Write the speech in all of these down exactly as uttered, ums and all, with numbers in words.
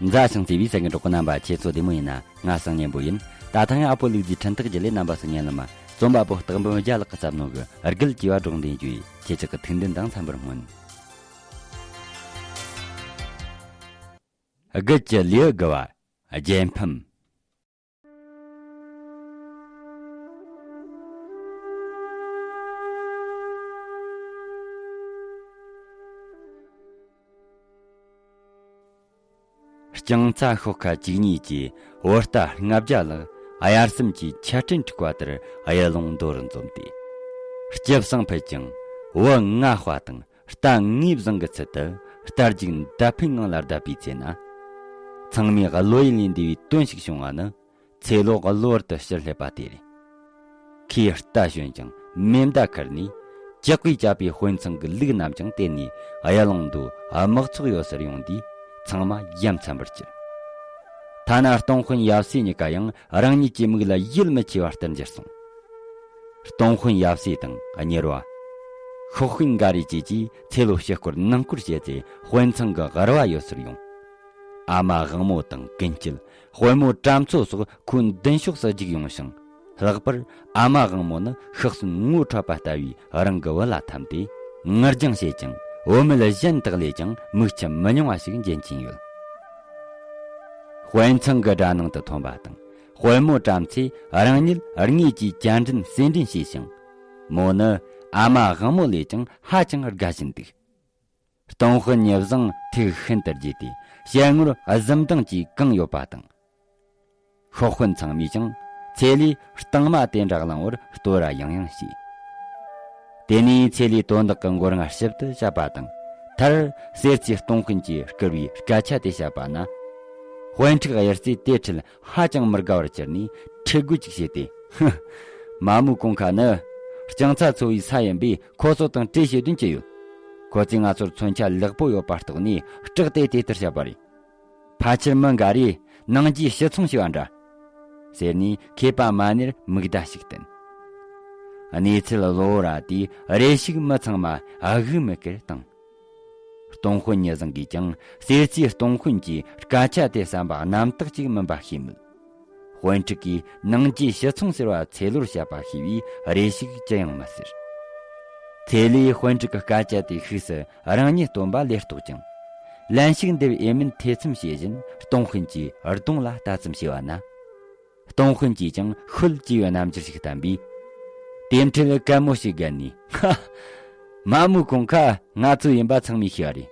མཛའ་ཞིང་བརྩེ་བའི་སེམས་ཀྱི་གྲོགས་པོ་རྣམ་པ། ཁྱེད་ཚོ་བདེ་མོ་ཡིན་ན། ང་སང་ཉན་པོ་ཡིན། ད་ཐེངས་ཨ་ཕོ་ལུག་རྫིའི་འཕྲིན་ཐག་བརྒྱུད་ལས་རྣམ་པ་སང་ཉན་ལ་མ་རྩོམ་པ་པོ་སྟག་འབུམ་རྒྱལ་ལགས་ཀྱི་བརྩམས་ནོ་གི་རྒུད་ཅེས་པ་སྒྲོག་འདོན་བརྗོད་ཡིན། ཁྱེད་ཅག་གི་ཐུགས་འདུན་དང་འཚམ་པར་སྨོན། རྒུད་ཀྱི་ལེའུ་དགུ་བ། རྒྱལ་ཕམ། རྐྱང་ཚ་ཤོག་ཁ་བཅུ་གཉིས་ཀྱིས་བོད་རྟ་ལྔ་བརྒྱ་ལྷག་གཡར་སེམས་ཀྱི་ཆར་སྤྲིན་འཁྲིགས་པ་ལྟར་གཡུ་ལུང་མདོ་རུ་འཛོམས་ཏེ། སྐྱིད་སང་ཕུད་ཅིང་བུ་ལྔ་དཔའ་དང་རྟ་ལྔའི་བཟང་གི་ཚུལ་དུ་རྟ་རྒྱུག་མདའ་འཕེན་ངང་ལ་བརྡབས་པའི་ཚེ་ན། ཚང་མས་བློ་ཡུལ་ལས་འདས་པའི་དོན་ཞིག་བྱུང་བ་ནི། ཚེ་ལོ་གློ་བུར་དུ་ཕྱིར་སླེབས་པ་དེ་རེད། ཁོས་རྟ་ཞོན་ཀྱང་མེ་མདའ་ཁུར་ནས། ཇག་གིས་བཅག་པའི་དཔོན་ཚང་གི་ལུག་རྣམས་ཀྱང་དེད་ནས་གཡུ་ལུང་མདོ་དམག་ཚོགས་ཡོད་སར་ཡོང་དུས་ཚང་མ་ཡ་མཚན་པར་གྱུར། ཐ་ན་སྟོང་དཔོན་ཡབ་སྲས་གཉིས་ཀ་ཡང་རང་ཉིད་ཀྱི་མིག་ལ་ཡིད་མི་ཆེས་པ་ལྟར་གྱུར་སོང་། སྟོང་དཔོན་ཡབ་སྲས་དང་གཉེར་བ། ཤོག་དཔོན་འགའ་རེ་བཅས་ཀྱིས་ཚེ་ལོ་ཕྱི་སྐོར་ནང་སྐོར་བྱས་ཚེ་དཔོན་ཚང་གི་ར་བ་ཡོད་སར་ཡོང་། ཨ་མ་དབང་མོ་དང་ཀུན་སྐྱིད། དཔོན་མོ་བྲམ་མཚོ་སོགས་ཁོའི་མདུན་ཕྱོགས་སུ་རྒྱུགས་ཡོང་ཞིང་། ལྷག་པར་ཨ་མ་དབང་མོ་ནི་ཤག་སོན་ངོ་འཕྲོད་པ་ལྟ་བུའི་རང་གི་བུ་ལ་འཐམས་ཏེ། ངར་སྦྱང་བྱེད་ཀྱང་བུད་མེད་གཞན་དག་ལས་ཀྱང་མིག་ཆུ་མི་ཉུང་བ་ཞིག་འབྱིན་གྱིན་ཡོད། དཔོན་ཚང་གི་དགྲ་ནང་དུ་ཐོན་པ་དང་། དཔོན་མོ་བྲམ་ཚོས་རང་ཉིད་དངོས་ཀྱིས་བཅར་འདྲི་གསལ་འདྲེན་བྱས་ཤིང་། མོ་ནི་ཨ་མ་དབང་མོ་ལས་ཀྱང་ཧ་ཅང་དགའ་བཞིན་འདུག། སྟོང་དཔོན་ཉི་བཟང་ཐུགས་ཤིན་ཏུ་དགྱེས་ཏེ་ཞལ་ངོར་གཟི་མདངས་ཀྱིས་གང་ཡོད་པ་དང་། ཤོག་དཔོན་ཚང་མས་ཀྱང་ཚེ་ལོས་རྟིང་མ་དེ་འདྲ་བླངས་པར་བསྟོད་ར་ཡང་ཡང་བྱས། དེ་ནས་ཚེ་ལོས་དོན་དག་གི་མགོ་རྔ་ཞིབ་ཏུ་བཤད་པ་དང་། མཐར་གསེར་རྩིས་སྟོང་དཔོན་གྱིས་བསྐུར་བའི་སྐད་ཆ་དེ་བཤད་པ་ན། དཔོན་ཕྲུག་གཡུ་རྩེ་དེ་འཕྲལ་ཧ་ཅང་མི་དགའ་བར་གྱུར་ནས་ཁྲེལ་དགོད་ཅིག་བྱས་ཏེ། ཧུ། མ་མོའི་གོང་ཁ་ནི་རྐྱང་ཚ་ཚོ་བའི་ས་ཡིན་པས་ཁོ་ཚོ་དང་གྲོས་བྱེད་དོན་ཅི་ཡོད། ཁོ་ཚོས་ང་ཚོར་མཚོན་ཆ་ལེགས་པོ་ཡོད་པ་རྟོགས་ནས་སྐྲག་སྟེ་དེ་ལྟར་བཤད་པ་རེད། ཕལ་ཆེར་མི་འགའ་རེས་ནང་གྱི་ཕྱི་ཚོང་ཞེས་པ་འདྲ། ཟེར་ནས་མཁས་པ་མ་ནེར་མིག་བརྡ་ཞིག་བསྟན། གནས་ཚུལ་གློ་བུར་བ་དེས་རེ་ཞིག་མི་ཚང་མ་དབུགས་མི་ཁུར་བཏང་། སྟོང་དཔོན་ཉི་བཟང་གིས་ཀྱང་གསེར་རྩིས་སྟོང་དཔོན་གྱི་སྐད་ཆ་དེ་བསམ་པ་རྣམ་དག་ཅིག་མིན་པ་ཤེས་མོད། དཔོན་ཕྲུག་གིས་ནང་གྱི་ཕྱི་ཚོང་ཟེར་བ་ཚེ་ལོར་བཤད་པ་ཤེས་པས་རེ་ཞིག་ཅི་ཡང་མི་ཟེར། ཚེ་ལོས་དཔོན་ཕྲུག་གི་སྐད་ཆ་དེ་ཤུགས་སུ་རང་ཉིད་སྟོན་པ་ལས་རྟོགས་ཀྱང་། ལན་ཞིག་འདེབས་འོས་མིན་ཐེ་ཚོམ་བྱེད་བཞིན་སྟོང་དཔོན་གྱི་གདོང་ལ་ལྟ་ཙམ་བྱས་པ་ན། སྟོང་དཔོན་གྱིས་ཀྱང་ཤོད་ཅེས་པའི་རྣམ་འགྱུར་ཞིག་བསྟན་པས། དེ་འཕྲལ་གད་མོ་ཞིག་བརྒྱབ་ནས། ཧ། མ་མོའི་གོང་ཁ་ང་ཚོ་ཡིན་པ་ཚང་མས་ཤེས་པ་རེད།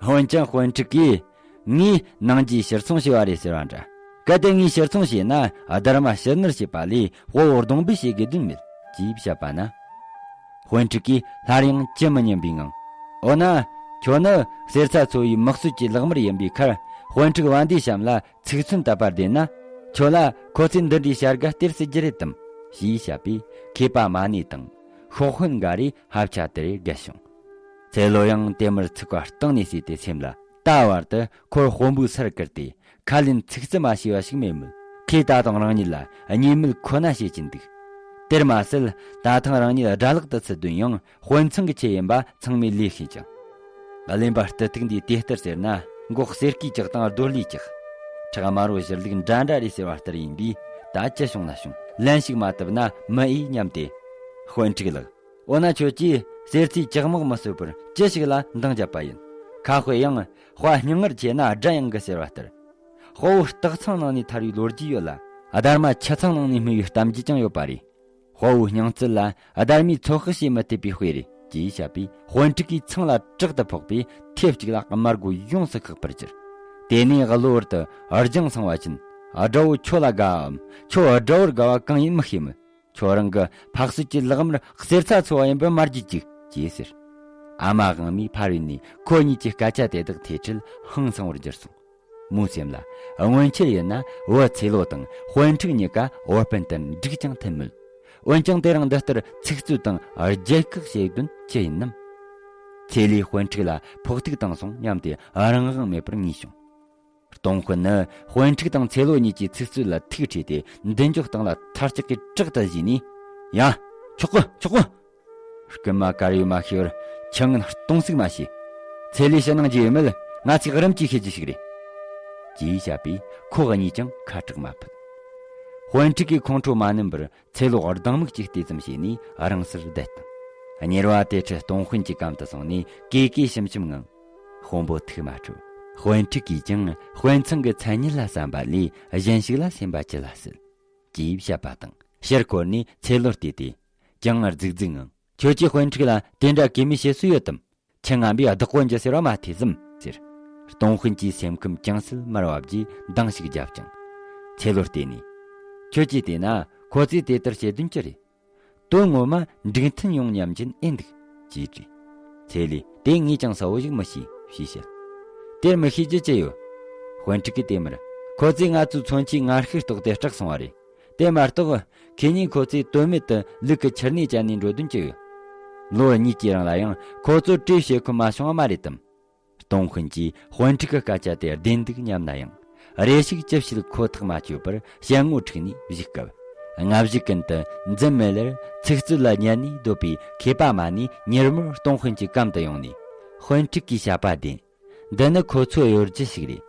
འོན་ཀྱང་དཔོན་ཕྲུག་གིས་ངས་ནང་གྱི་ཕྱིར་ཚོང་བྱས་པ་རེད་ཟེར་བ་འདྲ། གལ་ཏེ་ངས་ཕྱིར་ཚོང་བྱས་ན་སྡར་མ་ཕྱིར་ནུར་བྱེད་པ་ལས་དཔའ་བོ་གདོང་འབུལ་བྱེད་དགོས་དོན་མེད་ཅེས་བཤད་པ་ན། དཔོན་ཕྲུག་གིས་སླར་ཡང་ཅི་མི་སྙམ་པའི་ངང་། འོ་ན། ཁྱོད་ནི་གསེར་ཚ་ཚོ་བའི་དམག་སྲོལ་གྱི་ལག་དམར་ཡིན་པའི་ཁར། དཔོན་ཕྲུག་བན་དེའི་གཤམ་ལ་ཚིག་མཚོན་བཏབ་པར་བསྡད་ན། ཁྱོད་ལ་ཁོ་ཚོས་འདི་འདྲའི་བྱ་དགའ་སྟེར་སྲིད་རྒྱུ་རེད་དམ། ཞེས་བཤད་པས་མཁས་པ་མ་ནེ་དང་ཤོག་དཔོན་འགའ་རེས་ཧབ་ཆ་དེར་དགའ་བྱུང་། ཚེ་ལོ་ཡང་དེ་མུར་ཚིག་པ་གཏིང་ནས་ཟོས་ཏེ་སེམས་ལ། ད་བར་དུ་ཁོར་དཔོན་པོའི་སར་བཀུར་ཏེ། ཁ་ལེན་ཚིག་རྩུབ་མ་བྱས་པ་ཞིག་མེད་མོད། ཁོས་ད་དུང་རང་ཉིད་ལ་བརྙས་མེད་ཁོ་ན་བྱེད་ཀྱིན་འདུག། དེར་མ་ཟད། ད་ཐེངས་རང་ཉིད་དགྲ་ལག་ཏུ་ཚུད་དོན་ཡང་དཔོན་ཚང་གི་ཆེད་ཡིན་པ་ཚང་མས་ལོས་ཤེས་ཀྱང་། གླེན་པ་རྟུལ་ཐུག་འདིས་དེ་ལྟར་ཟེར་ན། མགོ་གསེར་གྱིས་བཀྱགས་དང་རྡོ་ལས་བཀྱགས། ཁྲག་དམར་པོ་བཞུར་ལུགས་འདྲ་འདྲ་རེད་ཟེར་བ་ལྟར་ཡིན་པས། ད་ཅི་བྱུང་ན་བྱུང་། ལན་ཞིག་མ་བཏབ་ན་མི་འོས་སྙམ་སྟེ། དཔོན་ཕྲུག་ལགས། འོ་ན་ཁྱོད་ཀྱིས་གསེར་རྩིས་ཇག་དམག་མི་གསོད་པར་ཅི་ཞིག་ལ་འདང་བརྒྱབ་པ་ཡིན། ཁ་དཔེ་ཡང་། དཔའ་སྙིང་ངར་ཆེ་ན་དགྲ་ཡང་གི་ཟེར་བ་ལྟར། དཔའ་བོ་སྟག་ཚང་ནང་ནས་ཐར་བའི་ལོ་རྒྱུས་ཡོད་ལ། སྡར་མ་ཁྱི་ཚང་ནང་ནས་སྨྲས་པའི་གཏམ་རྒྱུད་ཀྱང་ཡོད་པ་རེད། དཔའ་བོའི་སྙིང་བརྩེ་ལ་སྡར་མས་ཚོད་དཔག་བྱེད་མི་ཐུབ་པའི་དཔེ་རེད་ཅེས་བཤད་པས། དཔོན་ཕྲུག་གིས་ཚང་ལ་དྲག་ཏུ་ཕོག་པས་ཐེངས་གཅིག་ལ་དམར་མགོ་ཡོངས་སུ་བཀག་པར་གྱུར། དེ་ནས་གློ་བུར་དུ་རྒྱང་སོང་བ་ཕྱིན། དགྲ་བོ་ཁྱོད་ལ་དགའ་བའམ་ཁྱོད་དགྲ་བོར་དགའ་བ་གང་ཡིན་མི་ཤེས་མོད། ཁྱོད་རང་གི་ཕག་སོད་ཀྱི་ལག་དམར་གསེར་ཚ་ཚོ་བ་ཡིན་པར་མ་བརྗེད་ཅིག་ཅེས་ཟེར། ཨ་མ་དབང་མོས་ཕར་བས་ནས་ཁོ་གཉིས་ཀྱི་སྐད་ཆ་དེ་དག་ཐོས་འཕྲལ་ཧང་སང་བར་གྱུར་སོང་། མོའི་སེམས་ལ། སྔོན་ཆད་ཡིན་ན་བུ་ཚེ་ལོ་དང་དཔོན་ཕྲུག་གཉིས་ཀ་བུ་སྤུན་དུ་འགྲིག་ཀྱང་ཐུབ་མོད། འོན་ཀྱང་དེ་རིང་འདི་ལྟར་ཚིག་རྩུབ་དང་རྒྱབ་སྐྱོར་བྱེད་དོན་ཅི་ཡིན་ནམ། ཚེ་ལོས་དཔོན་ཕྲུག་ལ་ཕོག་ཐུག་བཏང་སོང་སྙམ་སྟེ་རང་དབང་མེད་པར་ངུས་བྱུང་། སྟོང་དཔོན་ནི་དཔོན་ཕྲུག་དང་ཚེ་ལོ་གཉིས་ཀྱི་ཚིག་རྩུབ་ལ་ཐུགས་ཁྲོས་ཏེ། མདུན་ཅོག་སྟེང་ལ་ཐལ་ལྕག་གིས་དྲག་ཏུ་བཟུས་ནས། ཡ། ཆོག་གི། ཆོག་གི། རྐུན་མ་དཀར་ཡོལ་མ་ཤེས་པར་ཁྱི་ངན་སྟོང་ཟིག་མ་བྱེད། ཚེ་ལོས་ཕྱི་ནང་གྱི་ཡོད་མེད་ང་ཚོས་རིམ་གྱིས་ཤེས་རྒྱུ་ཞིག་རེད། ཅེས་བཤད་པས་ཁོ་གཉིས་ཀྱང་ཁ་གྲག་མ་ཕོད། དཔོན་ཕྲུག་གིས་ཁོང་ཁྲོ་མ་ནུམ་པར་ཚེ་ལོ་སྡང་མིག་ཅིག་ལྟོས་ཙམ་བྱས་ནས་རང་སར་བསྡད་དང་། གཉེར་བ་དེ་ཁྲིད་སྟོང་དཔོན་གྱི་གམ་དུ་སོང་ནས་གུས་གུས་ཞུམ་ཞུམ་ངང་། དཔོན་པོ་ཐུགས་མ་ཁྲོ། དཔོན་ཕྲུག་གིས་ཀྱང་དཔོན་ཚང་གི་མཚན་སྙན་ལ་བསམ་པ་ལས་གཞན་ཞིག་ལ་སེམས་པ་ཅི་ལ་སྲིད། ཅེས་བཤད་པ་དང་ཕྱིར་འཁོར་ནས་ཚེ་ལོར་བལྟས་ཏེ། ཀྱང་རྫིག་རྫིག་ངང་། ཁྱོད་ཀྱིས་དཔོན་ཕྲུག་ལ་དེ་འདྲ་གུས་མོས་བྱེད་སྲོལ་ཡོད་དམ། ཁྱི་ངན་པས་བདག་པོ་འཇུ་ཟེར་བ་མ་ཐོས་སམ་ཟེར། སྟོང་དཔོན་གྱི་སེམས་ཁམས་ཅུང་ཟད་དམར་བ་བརྗེས་འདང་ཞིག་བརྒྱབ་ཅིང་། ཚེ་ལོར་བལྟས་ནས། ཁྱོད་ཀྱིས་བལྟས་ན་ཁོ་ཚོས་དེ་ལྟར་བྱེད་དོན་ཅི་རེད། དོན་ངོ་མ་འགྲིག་མཐུན་ཡོང་སྙམ་གྱིན་ཨེ་འདུག་ཅེས་དྲིས། ཚེ་ལས་དེ་ངས་ཀྱང་གསལ་བོ་ཞིག་མི་ཤེས་ཞེས་བཤད། དེར་མི་ཤེས་རྒྱུ་ཅི་ཡོད། དཔོན་ཕྲུག་གིས་དེ་མུར་ཁོ་ཚོས་ང་ཚོའི་མཚོན་ཆའི་ངར་ཤུགས་རྟོགས་ཏེ་སྐྲག་སོང་བ་རེད། དེ་མ་གཏོགས། ཁེ་ཉིན་ཁོ་ཚོས་དོན་མེད་དུ་ལུག་གི་ཆུར་ནས་བཅད་ནས་འགྲོ་དོན་ཅི་ཡོད། ལོ་གཉིས་ཀྱི་རིང་ལ་ཡང་ཁོ་ཚོར་གྲོས་བྱེད་ཁོམ་མ་བྱུང་བ་མ་རེད་དམ། སྟོང་དཔོན་གྱིས་དཔོན་ཕྲུག་གི་སྐད་ཆ་དེ་བདེན་འདུག་སྙམ་ན་ཡང་། རེ་ཞིག་ཅི་བྱེད་ཁོ་ཐག་མ་ཆོད་པར་ཞལ་ངོ་ཁྲིག་ནས་བཞུགས་སྐབས། སྔ་གཞུག་ཀུན་ཏུ་འཛུམ་མེད་ལེར་ཚིག་རྩུབ་ལ་ཉན་ནས་སྡོད་པའི་མཁས་པ་མ་ནི་མྱུར་མོར་སྟོང་དཔོན་གྱི་གམ་དུ་ཡོང་ནས། དཔོན་ཕྲུག་གིས་བཤད་པ་བདེན། འདི་ནི་ཁོ་ཚོའི་གཡོ་སྒྱུ་ཞིག་རེད།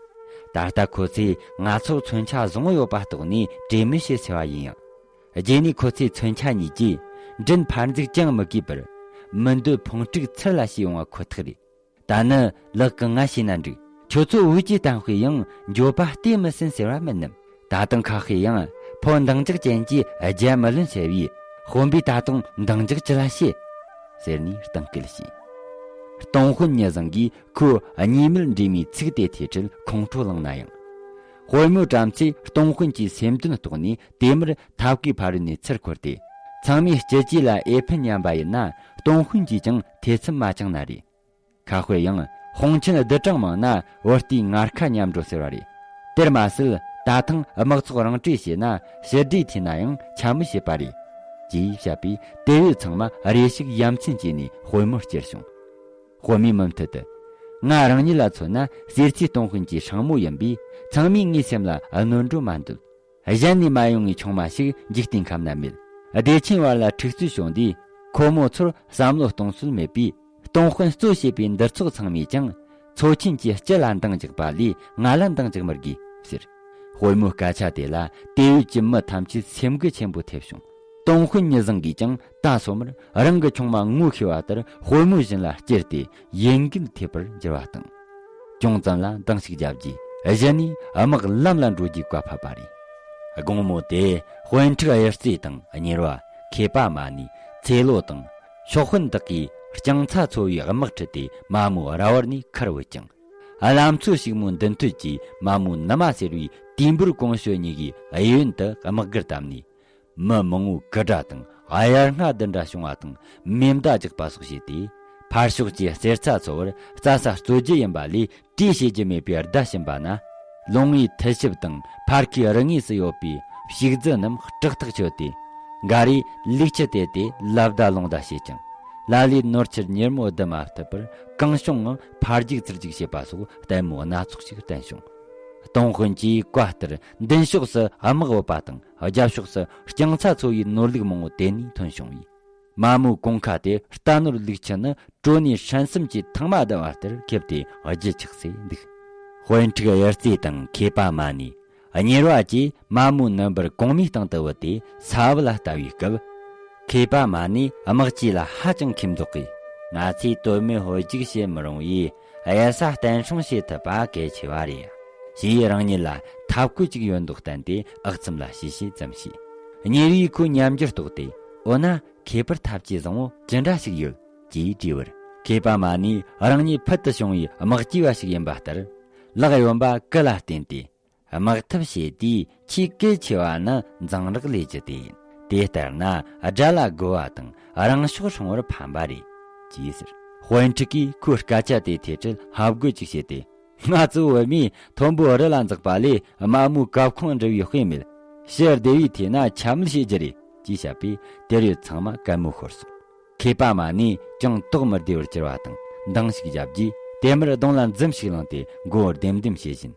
ད་ལྟ་ཁོ་ཚོས་ང་ཚོར་མཚོན་ཆ་བཟང་བོ་ཡོད་པ་རྟོགས་ནས་གྲོས་མོལ་བྱེད་ཟེར་བ་ཡིན་ཡང་། རྗེས་ནས་ཁོ་ཚོས་མཚོན་ཆ་གཉིས་ཀྱིས་མགྲིན་ཕར་འཛུགས་ཀྱང་མི་དགོས་པར། མི་འདོད་ཕུང་དཀྲུག་ཚུར་ལ་བྱས་ཡོང་བ་ཁོ་ཐག་རེད། ད་ནི་ལག་གི་ང་བྱས་ན་འགྲིག་ཁྱོད་ཚོ་འུ་ཅག་གཏམ་དཔེ་ཡང་འགྱོད་པ་ལྟོས་མི་ཟིན་ཟེར་བ་མིན་ནམ། ད་དུང་ཁ་ཤས་ཡང་ཕོ་འདང་རྒྱག་ཅན་གྱིས་རྒྱ་མི་ལོན་ཟེར་བས། དཔོན་པོས་ད་དུང་འདང་རྒྱག་ཅི་ལ་བྱེད། ཟེར་ནས་གཏམ་སྐད་བྱས། སྟོང་དཔོན་ཉི་བཟང་གིས་ཁོའི་གཉིས་མེད་འདྲེས་མའི་ཚིག་དེ་ཐོས་འཕྲལ་ཁོང་ཁྲོ་ལངས་ན་ཡང་། དཔོན་མོ་བྲམ་ཚེ་སྟོང་དཔོན་གྱི་སེམས་འདུན་རྟོགས་ནས་དེ་མུར་ཐབ་ཀའི་ཕ་རོལ་ནས་ཚུར་འཁོར་ཏེ། ཚང་མས་སྐྱིད་ཀྱིས་ལ་ཨེ་ཕན་སྙམ་པ་ཡིན་ན་སྟོང་དཔོན་གྱིས་ཀྱང་ཐེ་ཚོམ་མ་བཅངས་ན་རེ། ཁ་དཔེ་ཡང་དཔུང་ཆེན་བསྡུ་གྲངས་མང་ན་བུ་རྟའི་ངར་ཁ་ཉམས་འགྲོ་ཟེར་བ་རེད། དེར་མ་ཟད་ད་ཐེངས་དམག་ཚོགས་རང་གྲོས་བྱས་ན་ཕྱིར་བྲོས་ཐེབས་ན་ཡང་ཆ་མི་བྱེད་པ་རེད། ཅེས་བཤད་པས་དེ་བས་ཚང་མ་རེ་ཞིག་ཡ་མཚན་སྐྱེས་ནས་དཔོན་མོར་ཅེར་བྱུང་། དཔོན་མོས་མུ་མཐུད་དུ། ང་རང་ཉིད་ལ་མཚོན་ན་གསེར་ཚེ་སྟོང་དཔོན་གྱི་སྲིང་མོ་ཡིན་པས་ཚང་མས་ངའི་སེམས་ལ་གནོད་འགྲོ་མ་འདོད། གཞན་ནས་མ་ཡོང་བའི་ཆུང་མ་ཞིག་འཇིག་རྟེན་ཁམས་ན་མེད། བདེ་ཆེན་བར་ལ་འཁྲུག་རྩོད་བྱུང་དུས་ཁོ་མོ་ཚོར་བསམ་བློ་གཏོང་སྲོལ་མེད་པས། སྟོང་དཔོན་གཙོ་བྱས་པའི་འདུ་ཚོགས་ཚང་མས་ཀྱང་ཚོ་ཆེན་གྱི་སྤྱི་ལ་འདང་རྒྱག་པ་ལས་ང་ལ་འདང་རྒྱག་མི་དགོས་ཟེར། དཔོན་མོའི་སྐད་ཆ་དེ་ལ་དེ་བས་ཀྱི་མི་ཐམས་ཅད་སེམས་འགུལ་ཆེན་པོ་ཐེབས་བྱུང་། སྟོང་དཔོན་ཉི་བཟང་གིས་ཀྱང་ད་སོ་མར་རང་གི་ཆུང་མ་ངོ་ཤེས་པ་ལྟར་དཔོན་མོ་བཞིན་ལ་ཅེར་ཏེ་ཡིད་འགུལ་ཐེབས་པར་འགྱུར་བ་དང་། ཅུང་ཙམ་ལ་འདང་ཞིག་བརྒྱབ་རྗེས་གཞི་ནས་དམག་ལམ་ལ་འགྲོ་རྒྱུའི་བཀའ་ཕབ་པ་རེད། དགོང་མོ་དེ་དཔོན་ཕྲུག་གཡུ་རྩེ་དང་གཉེར་བ་མཁས་པ་མ་ནི་ཚེ་ལོ་དང་ཤོག་དཔོན་དག་གིས་རྐྱང་ཚ་ཚོ་བའི་དམག་ཁྲིད་དེ་མ་མོ་ར་བར་ནས་ཁར་བུད་ཅིང་། ལམ་མཚོ་ཕྱུག་མོའི་མདུན་སྟོད་ཀྱི་མ་མོ་ནུ་མ་ཟེར་བའི་དུས་འབོར་གོང་ཤོས་གཉིས་ཀྱི་གཡས་གཡོན་དུ་དམག་སྒར་བཏབ་ནས། མི་མང་བོའི་སྐུ་དགྲ་དང་དབྱར་རྔ་འདི་འདྲ་བྱུང་བ་དང་མེ་མདའ་རྒྱག་པ་སོགས་བྱས་ཏེ། ཕར་ཕྱོགས་ཀྱི་གསེར་ཚ་ཚོ་བར་རྩྭ་ས་རྩོད་རྒྱུ་ཡིན་པ་ལས་བྲོས་བྱེད་རྒྱུ་མེད་པའི་བརྡ་བྱིན་པ་ན། ལུང་བའི་མཐིལ་ཞབས་དང་ཕར་ཁའི་རི་ངོས་སུ་ཡོད་པའི་ཕྱུགས་རྫི་རྣམས་སྐྲག་ཐག་ཆོད་དེ། འགའ་རེས་ལུག་ཁྱུ་དེད་དེ་ལབ་བརྡ་ལུང་བརྡ་བྱེད་ཅིང་། ལ་ལས་ནོར་ཕྱིར་མྱུར་མོ་བསྡུ་མ་ཐུབ་པར་གང་བྱུང་ངང་ཕར་རྒྱུག་ཚུར་རྒྱུག་བྱེད་པ་སོགས་ལྟད་མོ་སྣ་ཚོགས་ཤིག་བསྟན་བྱུང་། སྟོང་དཔོན་གྱིས་བཀའ་ལྟར་མདུན་ཕྱོགས་སུ་དམག་བུད་པ་དང་། རྒྱབ་ཕྱོགས་སུ་རྐྱང་ཚ་ཚོ་ཡི་ནོར་ལུག་མང་བོ་དེད་ནས་ཐོན་བྱུང་བས། མ་མོའི་གོང་ཁ་དེ་རྟ་ནོར་ལུག་ཁྱུ་ནི་གྲོ་ནས་ཧྲན་སུམ་གྱིས་ཐང་མ་བརྡབས་པ་ལྟར་ཁེབས་ཏེ་རྒྱུ་ཆགས་སེ་འདུག། དཔོན་ཕྲུག་གཡུ་རྩེ་དང་མཁས་པ་མ་ནི་གཉེར་བ་བཅས་མ་མོའི་ནུ་འབུར་གོང་མའི་སྟེང་དུ་བུད་དེ་ས་བབ་ལ་ལྟ་བའི་སྐབས། མཁས་པ་མ་ནི་དམག་སྤྱི་ལ་ཧ་ཅང་མཁས་མདོག་གིས། ང་ཚོས་དོན་མེད་ཧོལ་རྒྱུག་བྱེད་མི་རུང་བས་གཡུལ་ས་བརྟན་སྲུང་བྱེད་ཐུབ་པ་གལ་ཆེ་བ་རེད། ཞེས་རང་ཉིད་ལ་ཐབས་བཀོད་ཅིག་ཡོད་མདོག་བསྟན་ཏེ་ཨག་ཚོམ་ལ་ཞི་ཞི་ཙམ་བྱས། གཉེར་བས་ཁོའི་ཉམས་འགྱུར་རྟོགས་ཏེ། འོ་ན་ཁེ་པར་ཐབས་ཇུས་བཟང་བོ་ཅི་འདྲ་ཞིག་ཡོད་ཅེས་དྲིས་པར། མཁས་པ་མ་ནི་རང་ཉིད་ཕུལ་དུ་བྱུང་བའི་དམག་སྤྱི་བ་ཞིག་ཡིན་པ་ལྟར། ལག་གཡོན་པ་སྐུ་ལ་བརྟེན་ཏེ། དམག་འཐབ་བྱེད་དུས་ཆེས་གལ་ཆེ་བ་ནི་འཛིང་རགས་ལས་རྒྱུ་དེ་ཡིན། དེ་ལྟར་ན་དགྲ་ལ་རྒོལ་བ་དང་རང་ཕྱོགས་སྲུང་བར་ཕན་པ་རེད། ཅེས་ཟེར། དཔོན་ཕྲུག་གིས་ཁོའི་སྐད་ཆ་དེ་ཐོས་འཕྲལ་ཧབ་དགོད་ཅིག་བྱས་ཏེ། ང་ཚོའི་བུད་མེད་མཐོན་པོའི་རི་ལ་འཛེགས་པ་ལས་དམའ་མོའི་གབ་ཁུང་འགྲིལ་བའི་དཔེ་མེད། ཕྱི་སྡེ་བའི་ཐོས་ན་འཕྱ་སྨོད་བྱེད་རྒྱུ་རེད། ཅེས་བཤད་པས་དེར་ཡོད་ཚང་མ་གད་མོ་ཤོར་སོང་། མཁས་པ་མ་ནི་ཅང་དོགས་མི་བདེ་བར་གྱུར་བ་དང་འདང་ཞིག་བརྒྱབ་རྗེས་དེ་མུར་གདོང་ལ་འཛུམ་ཞིག་བླངས་ཏེ་མགོ་བོ་ལྡེམ་ལྡེམ་བྱེད་བཞིན།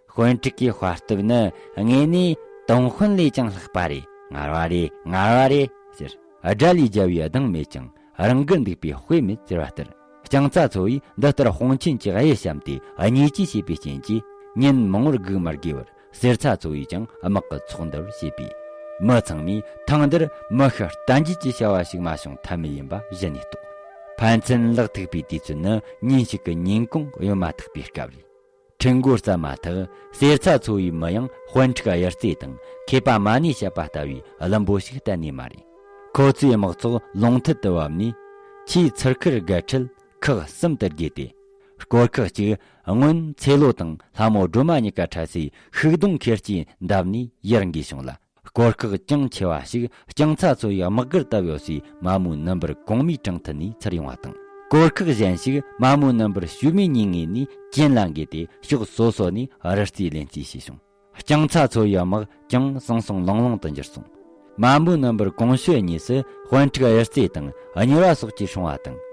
དཔོན་ཕྲུག་གི་དཔའ་སྟོབས་ནི་དངོས་ནས་སྟོང་དཔོན་ལས་ཀྱང་ལྷག་པ་རེད། ངར་བ་རེད། ངར་བ་རེད་ཟེར། དགྲ་ལས་རྒྱལ་བའི་གདེང་མེད་ཀྱང་རང་གི་འདུག་པའི་དཔེ་མེད་ཟེར་བ་ལྟར། རྐྱང་ཚ་ཚོ་ཡིས་འདི་ལྟར་དཔུང་ཆེན་གྱི་གཡུལ་བཤམས་ཏེ་བརྙས་བཅོས་བྱས་པའི་རྐྱེན་གྱིས། ཉིན་མང་བོར་སྒུག་མ་དགོས་པར་གསེར་ཚ་ཚོ་བས་ཀྱང་དམག་གི་ཚོགས་འདུ་བྱས་པས། མི་ཚང་མས་ཐེངས་འདིར་མི་ཤི་རྟ་འགྱེལ་གྱི་བྱ་བ་ཞིག་མ་བྱུང་ཐབས་མེད་ཡིན་པ་གཞི་ནས་རྟོགས། ཕན་ཚུན་ལག་ཐུག་པའི་དུས་ཚོད་ནི་ཉིན་ཞིག་གི་ཉིན་གུང་གཡོལ་མ་ཐག་པའི་སྐབས་རེད། ཁྲི་མགོ་རྩ་མ་ཐག་གསེར་ཚ་ཚོ་བའི་མི་ཡང་དཔོན་ཕྲུག་གཡུ་རྩེ་དང་མཁས་པ་མ་ཎིས་བཤད་པ་ལྟ་བུའི་བླུན་པོ་ཞིག་གཏན་ནས་མ་རེད། ཁོ་ཚོའི་དམག་ཚོགས་ལུང་ཐུལ་དུ་བབས་ནས། ཆེས་ཚུར་ཁུར་རྒལ་ཁྲལ་ཁག་གསུམ་དུ་བརྒྱུད་དེ། སྐོར་ཁག་གཅིག་སྔོན་ཚེ་ལོ་དང་ལྷ་མོ་སྒྲོལ་མ་གཉིས་ཀ་འཕྲད་སའི་ཤུག་སྡོང་ཁེར་སྐྱེས་འདབས་ནས་ཡར་འགོས་བྱུང་ལ། སྐོར་ཁག་ཅུང་ཆེ་བ་ཞིག་རྐྱང་ཚ་ཚོ་བའི་དམག་སྒར་ལྟ་བུ་ཡོད་སའི་མ་མོའི་ནུ་འབུར་གོང་མའི་གྲོང་མཐུད་ནས་ཚུར་ཡོང་བ་དང་། སྐོར་ཁག་གཞན་ཞིག་མ་མོའི་ནུ་འབུར་ཞུ་མའི་ཉེ་ངོས་ནས་གྱེན་ལ་འགོས་ཏེ། ཕྱོགས་སོ་སོ་ནས་རི་རྩེ་ལེན་རྩིས་བྱས་བྱུང་། རྐྱང་ཚ་ཚོ་བའི་དམག་ཀྱང་ཟང་ཟིང་ལོང་ལོང་དུ་འགྱུར་སོང་། མ་མོའི་ནུ་འབུར་གོང་ཤོས་གཉིས་སུ་དཔོན་ཕྲུག་གཡུ་རྩེ་དང་གཉེར་བ་སོགས་ཀྱིས་སྲུང་བ་དང་།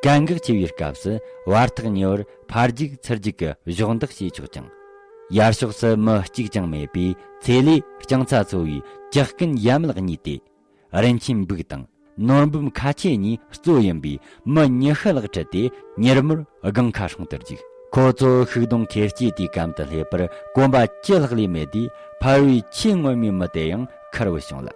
གལ་འགངས་ཆེ་བའི་སྐབས་སུ་བར་ཐག་ཉེ་བར་ཕར་རྒྱུག་ཚུར་རྒྱུག་གི་གཞོགས་འདེགས་བྱས་ཆོག་ཅིང་། ཡར་ཕྱོགས་སུ་མི་གཅིག་ཀྱང་མེད་པས། ཚེ་ལོས་རྐྱང་ཚ་ཚོ་བའི་ཇག་རྐུན་ཡ་མེད་གཉིས་ཏེ། རིན་ཆེན་འབུག་དང་ནོར་འབུམ་ཁ་ཆེ་གཉིས་གཙོ་ཡིན་པའི་མི་ཉི་ཤུ་ལྷག་ཁྲིད་དེ་མྱུར་མོར་སྒང་ཁ་སྲུང་དུ་བཅུག་ཁོ་ཚོ་ཤུག་སྡོང་ཁེར་སྐྱེས་དེའི་གམ་དུ་སླེབས་པར་གོམ་པ་བཅུ་ལྷག་ལས་མེད་དུས། ཕ་རོལ་ཆེས་སྔོན་མའི་མི་དེ་ཡང་ཁར་བུད་བྱུང་ལ།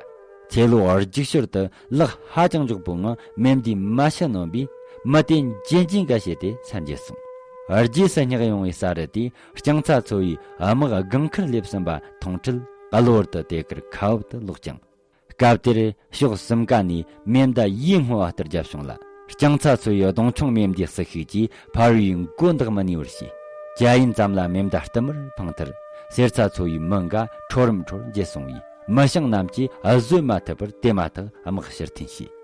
ཚེ་ལོ་རྒྱུག་ཞོར་དུ་ལག་ཧ་ཅང་མགྱོགས་པོའི་ངང་མེ་མདའི་མ་ཤི་ནོན་པས། མི་དེ་ཇེ་ཇེ་འགའ་བྱས་ཏེ་མཚན་བརྗེད་སོང་། རྗེས་སུ་བསྙེགས་ཡོང་བའི་ས་རུད་དེ་རྐྱང་ཚ་ཚོ་བའི་དམག་སྒང་ཁར་སླེབས་ཟིན་པ་མཐོང་འཕྲལ། གློ་བུར་དུ་དེ་གར་ཁ་འུབ་ཏུ་ལོག་ཅིང་། སྐབས་དེར་ཕྱོགས་གསུམ་ཀ་ནས་མེ་མདའ་ཡིད་སྨོན་པ་ལྟར་བརྒྱབ་བྱུང་ལ། རྐྱང་ཚ་ཚོ་བའི་གདོང་མཆོང་མེ་མདའི་ཟིལ་ཤུགས་ཀྱིས་ཕ་རོལ་བའི་མགོ་འདེགས་མི་ནུས་པར་བྱས། ཇ་ཡིན་ཙམ་ལ་མེ་མདའ་བསྟུད་མར་འཕངས་མཐར། གསེར་ཚ་ཚོ་བའི་མི་འགའ་ཁྲོ་རུམ་ཁྲོར་འགྱེལ་སོང་བས། མི་ཤིང་རྣམས་ཀྱིས་བཟོད་མ་ཐུབ་པར་དེ་མ་ཐག་དམག་ཕྱིར་འཐེན་བྱས།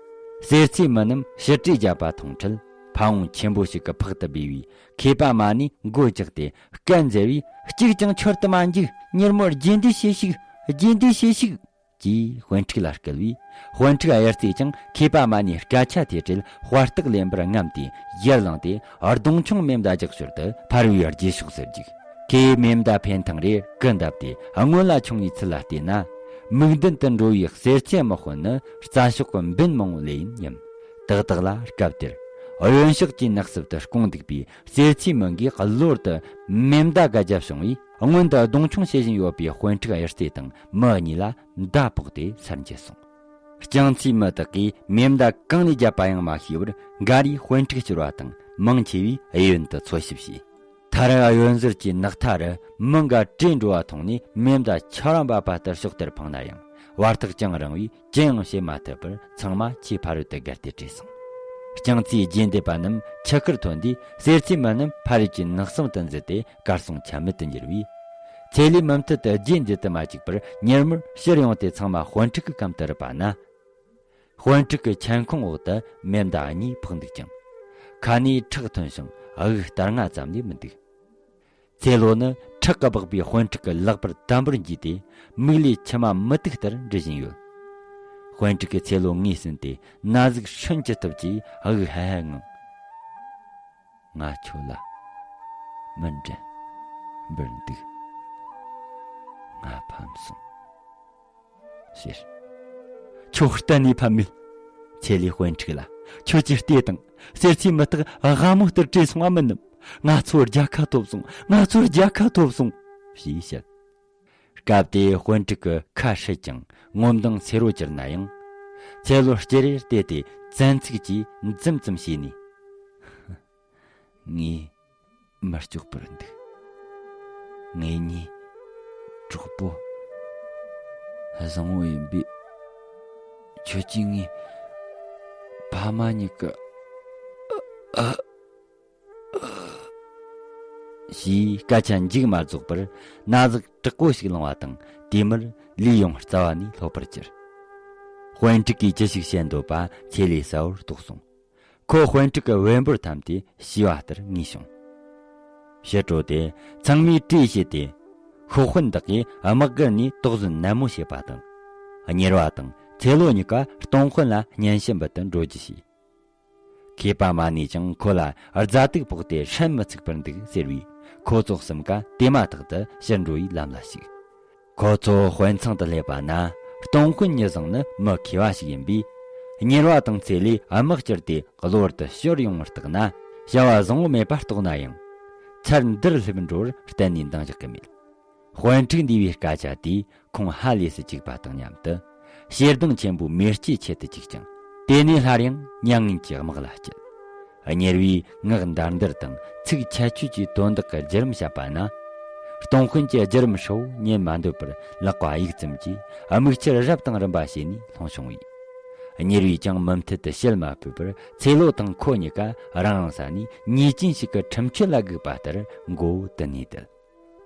གསེར་ཚའི་མི་རྣམས་ཕྱིར་བྲོས་བརྒྱབ་པ་མཐོང་འཕྲལ། ཕ་བོང་ཆེན་པོ་ཞིག་གི་ཕག་ཏུ་སྦས་པའི་མཁས་པ་མ་ཎིས་མགོ་བཀྱགས་ཏེ་སྐད་འཛེར་བས། གཅིག་ཀྱང་འཆོར་དུ་མ་འཇུག །མྱུར་མོར་རྗེས་འདེད་བྱེད་ཤིག །རྗེས་འདེད་བྱེད་ཤིག །ཅེས་དཔོན་ཕྲུག་ལ་སྐུལ་བས། དཔོན་ཕྲུག་གཡུ་རྩེས་ཀྱང་མཁས་པ་མ་ཎིའི་སྐད་ཆ་དེ་འཕྲལ་དཔའ་རྟགས་ལེན་པར་རྔམ་སྟེ་ཡར་ལངས་ཏེ། གདོང་མཆོང་མེ་མདའ་རྒྱག་ཞོར་དུ་ཕ་རོལ་བའི་རྗེས་ཕྱོགས་སུ་རྒྱུག །ཁོས་མེ་མདའ་འཕེན་ཐེངས་རེར་སྐུ་འདེབས་ཏེ། སྔོན་ལ་མཆོང་བའི་ཚུལ་ལ་བལྟས་ན། མིག་མདུན་དུ་འགྲོ་བའི་གསེར་ཚའི་དམག་དཔོན་ནི་རྩྭ་ཤོག་གི་འབེན་མང་བོ་ལས་ཡིན་སྙམ། ཏག་ཏག་ལ་སྐབས་དེར་གཡོན་ཕྱོགས་ཀྱི་ནགས་གསེབ་ཏུ་སྐུང་འདུག་པའི་གསེར་ཚའི་མི་འགས་གློ་བུར་དུ་མེ་མདའ་འགའ་བརྒྱབ་བྱུང་བས། སྔོན་དུ་གདོང་མཆོང་བྱེད་བཞིན་ཡོད་པའི་དཔོན་ཕྲུག་གཡུ་རྩེ་དང་མི་གཉིས་ལ་མདའ་ཕོག་སྟེ་སར་འགྱེལ་སོང་། རྐྱང་ཚའི་མི་དག་གིས་མེ་མདའ་གང་ནས་བརྒྱབ་པ་ཡང་མ་ཤེས་པར་འགའ་རེས་དཔོན་ཕྲུག་བསྐྱུར་བ་དང་། མང་ཆེ་བས་གཡོན་དུ་འཚོལ་ཞིབ་བྱས། མཐར་གཡོན་ཟུར་གྱི་ནགས་མཐའ་རུ་མི་འགའ་བྲོས་འགྲོ་བ་མཐོང་ནས། མེ་མདའ་ཆར་པ་འབབ་པ་ལྟར་ཕྱོགས་དེར་འཕངས་ན་ཡང་། བར་ཐག་ཅུང་རིང་བས་ཅི་ཡང་བྱེད་མ་ཐུབ་པར། ཚང་མ་ཆེས་ཕ་རོལ་དུ་བརྒལ་ཏེ་བྲོས་སོང་། རྐྱང་ཚའི་རྗེས་འདེད་པ་རྣམས་ཆུ་ཁར་ཐོན་དུས། གསེར་ཚའི་མི་རྣམས་ཕ་རོལ་གྱི་ནགས་གསེབ་ཏུ་འཛུལ་ཏེ་གར་སོང་ཆ་མེད་དུ་གྱུར་བས། ཚེ་ལོས་མུ་མཐུད་དུ་རྗེས་འདེད་དུ་མ་བཅུག་པར། མྱུར་མོར་ཕྱིར་ཡོང་སྟེ་ཚང་མ་དཔོན་ཕྲུག་གི་གམ་དུ་རུབ་པ་ན། དཔོན་ཕྲུག་གི་ཁྱབ་ཁོངས་འོག་ཏུ་མེ་མདའ་གཉིས་ཕོག་འདུག་ཀྱང་། ཁ་ནས་ཁྲག་ཐོན་ཞིང་དབུགས་ལྟར་སྣ་ཙམ་ལས་མི་འདུག་ཚེ་ལོ་ནི་ཁྲག་གིས་སྦགས་པའི་དཔོན་ཕྲུག་གི་ལག་པར་དམ་པོར་འཇུས་ཏེ། མིག་ལས་མཆི་མ་མུ་ཏིག་ལྟར་འབྲི་བཞིན་ཡོད། དཔོན་ཕྲུག་གིས་ཚེ་ལོ་ངོས་ཟིན་ཏེ། ན་ཟུག་ཧྲན་གྱི་སྟོབས་ཀྱིས་དབུགས་ཧལ་ཧལ་ངང་། ང་ཁྱོད་ལ་མི་འདྲན་པར་འདུག །ང་ཕམ་སོང་། ཟེར། ཁྱོད་གཏན་ནས་ཕམ་མེད། ཚེ་ལོས་དཔོན་ཕྲུག་ལ། ཁྱོད་ཀྱིས་བལྟས་དང་། གསེར་ཚའི་མི་དག་དབང་མོ་ལྟར་བྲོས་སོང་བ་མིན་ནམ། ང་ཚོར་རྒྱལ་ཁ་ཐོབ་སོང་། ང་ཚོར་རྒྱལ་ཁ་ཐོབ་སོང་། ཞེས་བཤད། སྐབས་དེའི་དཔོན་ཕྲུག་གི་ཁ་ཧྲིལ་ཅིང་ངོ་མདངས་སེར་བོ་གྱུར་ན་ཡང་། ཚེ་ལོ་སྐྱེ་རེར་བལྟས་ཏེ་བཙན་ཚིག་གིས་འཛུམ་ཙམ་བྱས་ནས། ངས་མི་སྐྱོག་པར་འདུག །ངེད་གཉིས་གྲོགས་པོ་བཟང་བོ་ཡིན་པས། ཁྱོད་ཀྱིས་ངའི་ཕ་མ་གཉིས་ཀྱི། ཞེས་སྐད་ཆ་མཇུག་མ་རྫོགས་པར་ན་ཟུག་དྲག་པོ་ཞིག་ལངས་པ་དང་། དེ་མུར་ལུས་ཡང་རྩ་བ་ནས་ལྷོད་པར་གྱུར། དཔོན་ཕྲུག་གིས་ཅི་ཞིག་བཤད་འདོད་པ་ཚེ་ལོས་གསལ་བོར་རྟོགས་སོང་། ཁོ་དཔོན་ཕྲུག་གི་བེམ་པོར་འཐམས་ཏེ་ཤི་བ་ལྟར་ངུས་བྱུང་། ཕྱི་དྲོ་དེ་ཚང་མས་གྲོས་བྱས་ཏེ། ཤོག་དཔོན་དག་གིས་དམག་སྒར་ནས་དོགས་ཟོན་ནན་མོ་བྱེད་པ་དང་། གཉེར་བ་དང་ཚེ་ལོ་གཉིས་ཀ་སྟོང་དཔོན་ལ་སྙན་ཞུ་འབུལ་དུ་འགྲོ་རྒྱུ་བྱས། མཁས་པ་མ་ཎིས་ཀྱང་ཁོ་ལ་རྫ་དུག་ཕོག་སྟེ་ཧྲན་མི་ཚུགས་པར་འདུག་ཟེར་བས། ཁོ་ཚོ་གསུམ་ཀ་དེ་མ་ཐག་ཏུ་ཕྱིར་འགྲོ་བའི་ལམ་ལ་ཞུགས། ཁོ་ཚོ་དཔོན་ཚང་དུ་སླེབས་པ་ན། སྟོང་དཔོན་ཉི་བཟང་ནི་མི་མཁས་པ་ཞིག་ཡིན་པས། གཉེར་བ་དང་ཚེ་ལོས་དམག་བསྐྱུར་ཏེ་གློ་བུར་དུ་ཕྱིར་ཡོང་བར་བརྟགས་ན། བྱ་བ་བཟང་བོ་མེད་པར་རྟོགས་ན་ཡང་། ཚར་འདིར་སླེབས་འགྲོ་བར་གཏན་ནས་འདང་རྒྱག་གི་མེད། དཔོན་ཕྲུག་འདས་པའི་སྐད་ཆ་དེས་ཁོང་ཧ་ལས་སུ་བཅུག་པ་དང་མཉམ་དུ། ཞེ་སྡང་ཆེན་པོས་མེ་ལྕེ་ཆད་དུ་བཅུག་ཅིང་། དེ་ནས་སླར་ཡང་མྱ་ངན་གྱི་དམག་ལ་སྐྱིད། གཉེར་བས་ངག་འདར་འདར་དང་ཚིག་ཆད་ཆོད་ཀྱིས་དོན་དག་གི་བརྒྱུད་རིམ་བཤད་པ་ན། སྟོང་དཔོན་གྱིས་བརྒྱུད་རིམ་ཧྲིལ་བོ་ཉན་མ་འདོད་པར་ལག་པ་གཡུག་ཙམ་གྱིས་དམིགས་ཆར་རབ་དང་རིམ་པ་བྱས་ནས་ལྷུང་བྱུང་བས། གཉེར་བས་ཀྱང་མུ་མཐུད་དུ་བཤད་མ་ཕོད་པར་ཚེ་ལོ་དང་ཁོ་གཉིས་ཀ་རང་རང་ས་ནས་ཉེས་ཅན་ཞིག་གི་ཁྲིམས་གཅོད་ལ་སྒུག་པ་ལྟར་མགོ་བོ་དུད་ནས་བསྡད།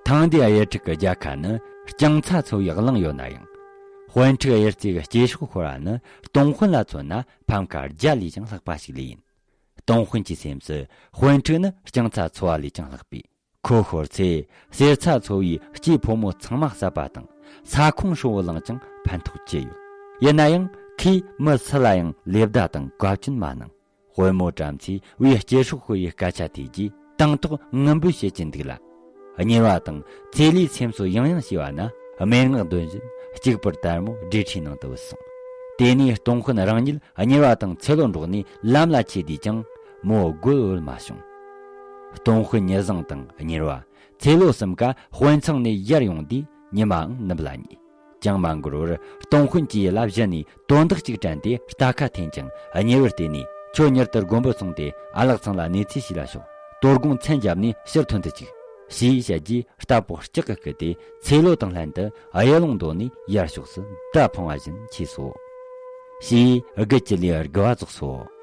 ཐང་འདིའི་གཡུ་ཕྲུག་གི་རྒྱལ་ཁ་ནི་རྐྱང་ཚ་ཚོ་བའི་གླིང་ཡོད་ན་ཡང་། དཔོན་ཕྲུག་གཡུ་རྩེ་གི་སྐྱེ་སྲོག་ཤོར་བ་ནི་སྟོང་དཔོན་ལ་མཚོན་ན་ཕམ་ཁ་བརྒྱ་ལས་ཀྱང་ལྷག་པ་ཞིག་ལས་ཡིན། སྟོང་དཔོན་གྱི་སེམས་སུ་དཔོན་ཕྲུག་ནི་རྐྱང་ཚ་ཚོ་བ་ལས་ཀྱང་ལྷག་པས། ཁོ་ཤོར་ཚེ་གསེར་ཚ་ཚོ་བའི་སྐྱེས་ཕོ་མོ་ཚང་མ་བསད་པ་དང་ས་ཁོངས་ཧྲིལ་བོ་བླངས་ཀྱང་ཕན་ཐོགས་ཅི་ཡོད། ཡིན་ན་ཡང་ཁོས་མི་སུ་ལ་ཡང་ལེ་བདའ་དང་བཀའ་བཀྱོན་མ་གནང་། དཔོན་མོ་བྲམ་ཟེ་བའི་སྐྱེ་སྲོག་ཤོར་བའི་སྐད་ཆ་ཐོས་རྗེས་དང་ཐོག་ངུ་འབོད་བྱེད་ཀྱིན་འདུག་ལ། གཉེར་བ་དང་ཚེ་ལོའི་སེམས་གསོ་ཡང་ཡང་བྱས་པ་ན་སྨྲེ་སྔགས་འདོན་བཞིན་གཅིག་པུར་དལ་མོ་སྦྲེལ་ཁྲིའི་ནང་དུ་བུད་སོང་། དེ་ནས་སྟོང་དཔོན་རང་ཉིད་གཉེར་བ་དང་ཚེ་ལོ་འགྲོགས་ནས་ལམ་ལ་ཆས་དུས་ཀྱང་མོ་རྒོལ་འོས་མ་བྱུང་། སྟོང་དཔོན་ཉི་བཟང་དང་གཉེར་བ་ཚེ་ལོ་གསུམ་ཀ་དཔོན་ཚང་ནས་ཡར་ཡོང་དུས་ཉི་མའང་ནུབ་ལ་ཉེ། ཅང་མ་འགོར་བར་སྟོང་དཔོན་གྱི་ཡུལ་ལ་བཞུད་ནས་དོན་དག་ཅིག་དྲན་ཏེ་རྟ་ཁ་འཐེན་ཅིང་གཉེར་བར་བལྟས་ནས། ཁྱོད་མྱུར་དུ་དགོན་པར་སོང་སྟེ་ཨ་ལགས་ཚང་ལ་གནས་ཚུལ་ཞུས་ལ་ཤོག། དོ་དགོང་མཚན་བརྒྱབ་ནས་ཕྱིར་ཐོན་དུ་བཅུག། ཞེས་བཤད་རྗེས་རྟ་ཕོ་ལྕག་གིས་བསྐུལ་ཏེ་ཚེ་ལོ་དང་ལྷན་དུ་གཡུ་ལུང་མདོ་ནས་ཡར་ཕྱོགས་སུ་མདའ་འཕང་བ་བཞིན་ཆས་སོ། ཞེས་དགུ་བཅུ་ལས་དགུ་བ་རྫོགས་སོ།